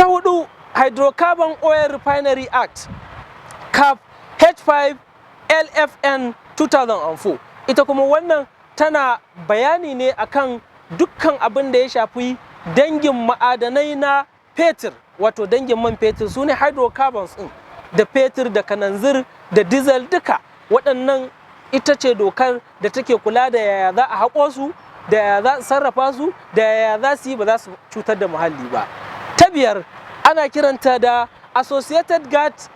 Ta hudu, Hydrocarbon Oil Refinery Act, CAP H5 LFN 2004. Ita kuma wannan tana bayani ne akan dukkan abin da ya shafi dangin ma'adanai na fetur, wato dangin man fetur, su ne hydrocarbons ɗin, da fetur da kananzir da diesel duka waɗannan. Ita ce dokar da take kula da yaya za a haƙo su, da yaya za a sarrafa su, da yaya za su yi ba za su cutar da muhalli ba. Ta biyar ana kiranta da Associated Gas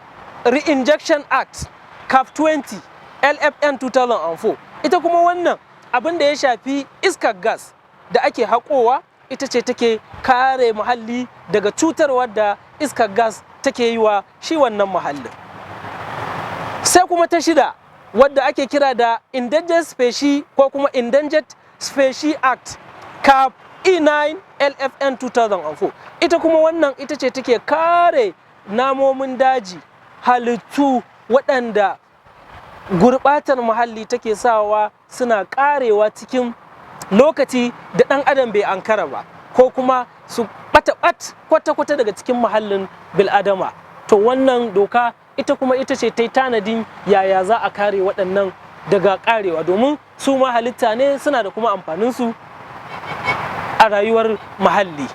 Reinjection Act, CAP 20 LFN 2004. Ita kuma wannan abin da ya shafi iskar gas da ake haƙowa, ita ce take kare muhalli daga cutarwar da iskar gas take yi wa shi wannan muhallin. Sai kuma ta shida, wadda ake kira da Endangered Species ko kuma Endangered Species Act, CAP E9 LFN 2004. Ita kuma wannan ita ce take kare namomin daji, halittu waɗanda gurɓatar muhalli take sawa suna ƙarewa cikin lokaci da ɗan adam bai ankara ba, ko kuma su ɓata ɓat kwata-kwata daga cikin muhallin bil'adama. To, wannan doka ita kuma ita ce ta yi tanadin yaya za a kare waɗannan daga ƙarewa, domin su ma halitta ne, suna da kuma amfaninsu a rayuwar muhalli.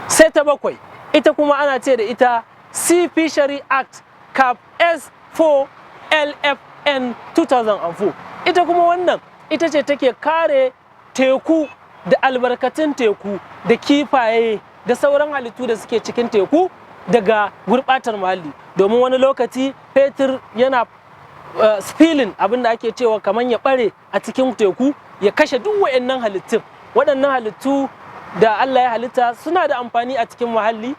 Sai ta bakwai, ita kuma ana ce da ita Sea Fishery Act, CAP S4 LFN 2004. Ita kuma wannan ita ce take kare teku da albarkatun teku da kifaye da sauran halittu da suke cikin teku daga gurbatar muhalli, domin wani lokaci fetur yana spilling, abin da ake cewa kamar ya bare a cikin teku, ya kashe duk wa'annan halittun. Waɗannan halittu da Allah ya halitta suna da amfani a cikin muhalli.